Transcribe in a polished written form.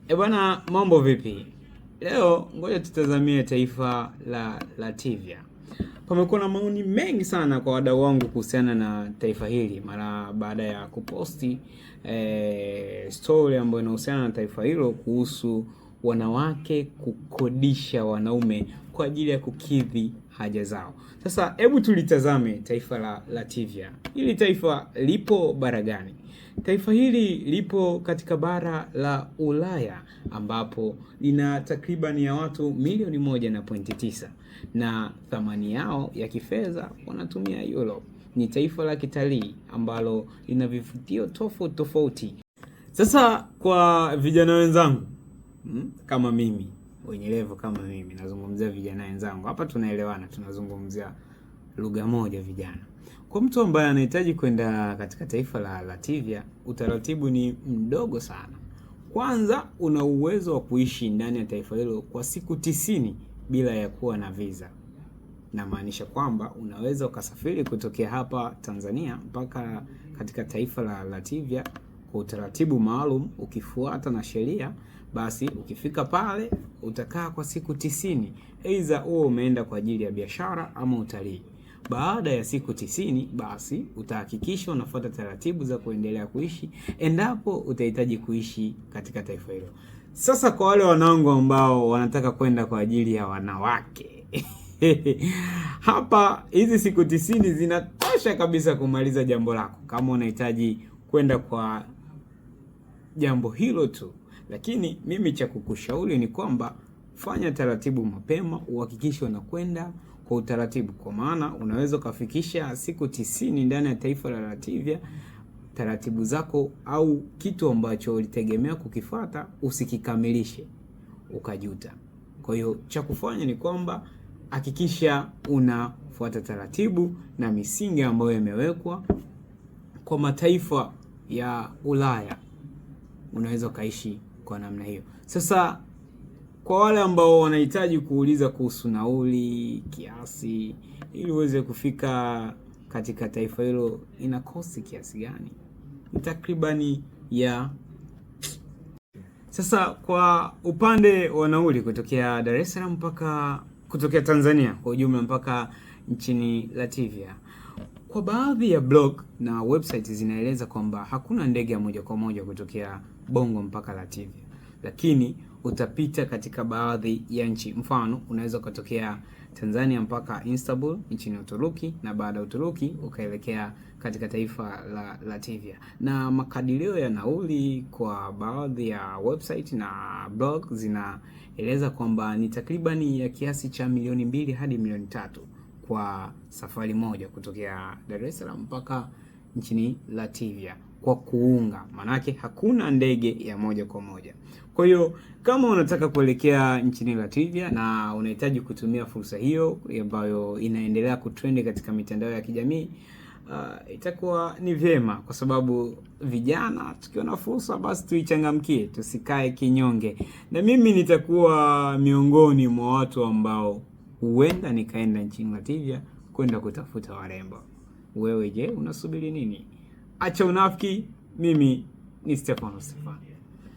E bwana, mambo vipi? Leo ngoja tutazamie taifa la Latvia. Pamekuwa na maoni mengi sana kwa wadau wangu kuhusiana na taifa hili mara baada ya kuposti story ambayo inahusiana na taifa hilo kuhusu wanawake kukodisha wanaume kwa ajili ya kukidhi haja zao. Sasa hebu tulitazame taifa la Latvia. Hili taifa lipo bara gani? Taifa hili lipo katika bara la Ulaya ambapo lina takriban ya watu milioni 1.9 na thamani yao ya kifedha wanatumia euro. Ni taifa la kitalii ambalo lina vivutio tofauti tofauti. Sasa kwa vijana wenzangu kama mimi wenye level kama mimi, nazungumzia vijana wenzangu hapa, tunaelewana, tunazungumzia lugha moja vijana. Kwa mtu ambaye anahitaji kwenda katika taifa la Latvia, utaratibu ni mdogo sana. Kwanza, una uwezo wa kuishi ndani ya taifa hilo kwa siku 90 bila ya kuwa na visa. Namaanisha kwamba unaweza ukasafiri kutokea hapa Tanzania mpaka katika taifa la Latvia kwa utaratibu maalum ukifuata na sheria, basi ukifika pale utakaa kwa siku 90, aidha huo umeenda kwa ajili ya biashara ama utalii. Baada ya siku 90, basi utahakikisha unafuata taratibu za kuendelea kuishi endapo utahitaji kuishi katika taifa hilo. Sasa kwa wale wanangu ambao wanataka kwenda kwa ajili ya wanawake hapa hizi siku 90 zinatosha kabisa kumaliza jambo lako, kama unahitaji kwenda kwa jambo hilo tu. Lakini mimi cha kukushauri ni kwamba fanya taratibu mapema, uhakikishe unakwenda kwa utaratibu, kwa maana unaweza ukafikisha siku 90 ndani ya taifa la Latvia, taratibu zako au kitu ambacho ulitegemea kukifuata usikikamilishe ukajuta. Kwa hiyo cha kufanya ni kwamba hakikisha unafuata taratibu na misingi ambayo imewekwa kwa mataifa ya Ulaya, unaweza ukaishi kwa namna hiyo. Sasa kwa wale ambao wanahitaji kuuliza kuhusu nauli kiasi, ili uweze kufika katika taifa hilo ina kosti kiasi gani, ni takribani ya sasa. Kwa upande wa nauli kutokea Dar es Salaam mpaka kutokea Tanzania kwa ujumla mpaka nchini Latvia, kwa baadhi ya blog na website zinaeleza kwamba hakuna ndege ya moja kwa moja kutokea Bongo mpaka Latvia, lakini utapita katika baadhi ya nchi. Mfano, unaweza ukatokea Tanzania mpaka Istanbul nchini Uturuki, na baada ya Uturuki ukaelekea katika taifa la Latvia. Na makadirio ya nauli kwa baadhi ya website na blog zinaeleza kwamba ni takribani ya kiasi cha milioni 2 hadi milioni 3 kwa safari moja kutokea Dar es Salaam mpaka nchini Latvia kwa kuunga, manake hakuna ndege ya moja kwa moja. Kwa hiyo kama unataka kuelekea nchini Latvia na unahitaji kutumia fursa hiyo ambayo inaendelea kutrendi katika mitandao ya kijamii, itakuwa ni vyema, kwa sababu vijana tukiwa na fursa basi tuichangamkie, tusikae kinyonge. Na mimi nitakuwa miongoni mwa watu ambao huenda nikaenda nchini Latvia kwenda kutafuta warembo. Wewe je, unasubiri nini? Acha unafiki. Mimi ni Stefano Stefano.